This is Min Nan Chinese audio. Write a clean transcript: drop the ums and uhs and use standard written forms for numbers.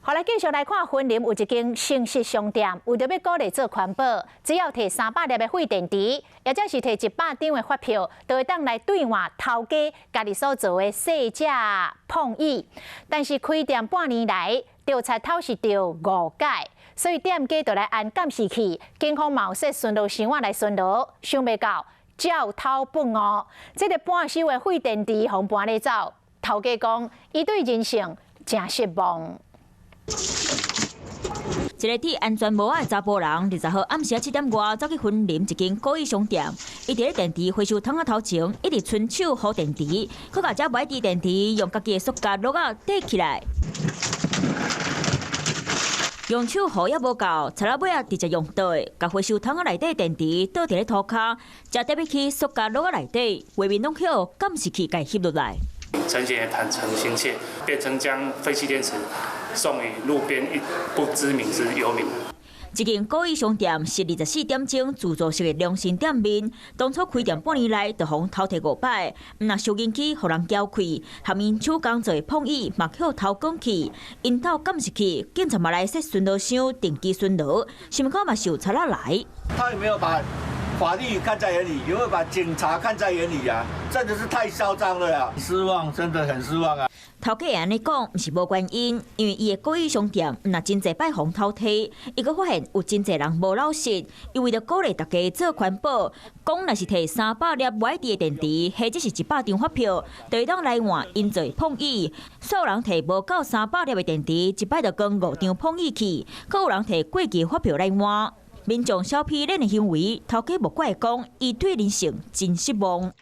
好來，繼續來看雲林有一間誠實商店，為著欲鼓勵做環保，只要提300粒的廢電池，抑者是提100張的發票，就會當來兌換頭家家己所做的細隻膨椅。但是開店半年來，著賊偷是著五擺，所以店家就來安監視器，警方嘛有設巡邏箱仔來巡邏，想袂到照偷不誤，這个半收的廢電池予搬咧走，頭家講，伊對人性誠失望。一个戴安全帽仔的查埔人，20號暗時7點外走去雲林一間古意商店，伊佇咧電池回收桶仔頭前，一直伸手予電池，閣共這無愛滴電池用家己的塑膠橐仔綴起來，用手予猶無夠，賊仔尾仔直接用倒的，共回收桶仔內底電池倒佇咧塗跤，才特別去塑膠橐仔內底，畫面攏予監視器共翕落來。陳顯也坦承心切，辯稱將廢棄電池送予路邊一不知名之遊民。這間古意商店是24點鐘自助式的良心店面，當初開店半年來就予偷提五擺，毋但收銀機予人撬開，含𪜶手工做的膨椅嘛予偷光去，𪜶兜監視器，警察嘛來設巡邏箱，定期巡邏，想袂到嘛是有賊仔來。他有沒有把法律看在眼裡？有沒有把警察看在眼裡啊？真的是太囂張了呀！失望，真的很失望啊！頭家按呢講，毋是無原因，因為伊的古意商店毋但真濟擺予偷提，伊閣發現有真濟人無老實，伊為著鼓勵大家做環保，講若是提300粒無愛滴的電池，或者是100張發票，就會當來換𪜶做膨椅。煞有人提無夠300粒的電池，一擺就扛五張膨椅去，閣有人提過期發票來換。民眾小批量的行為，頭家無怪講，伊對人性真失望。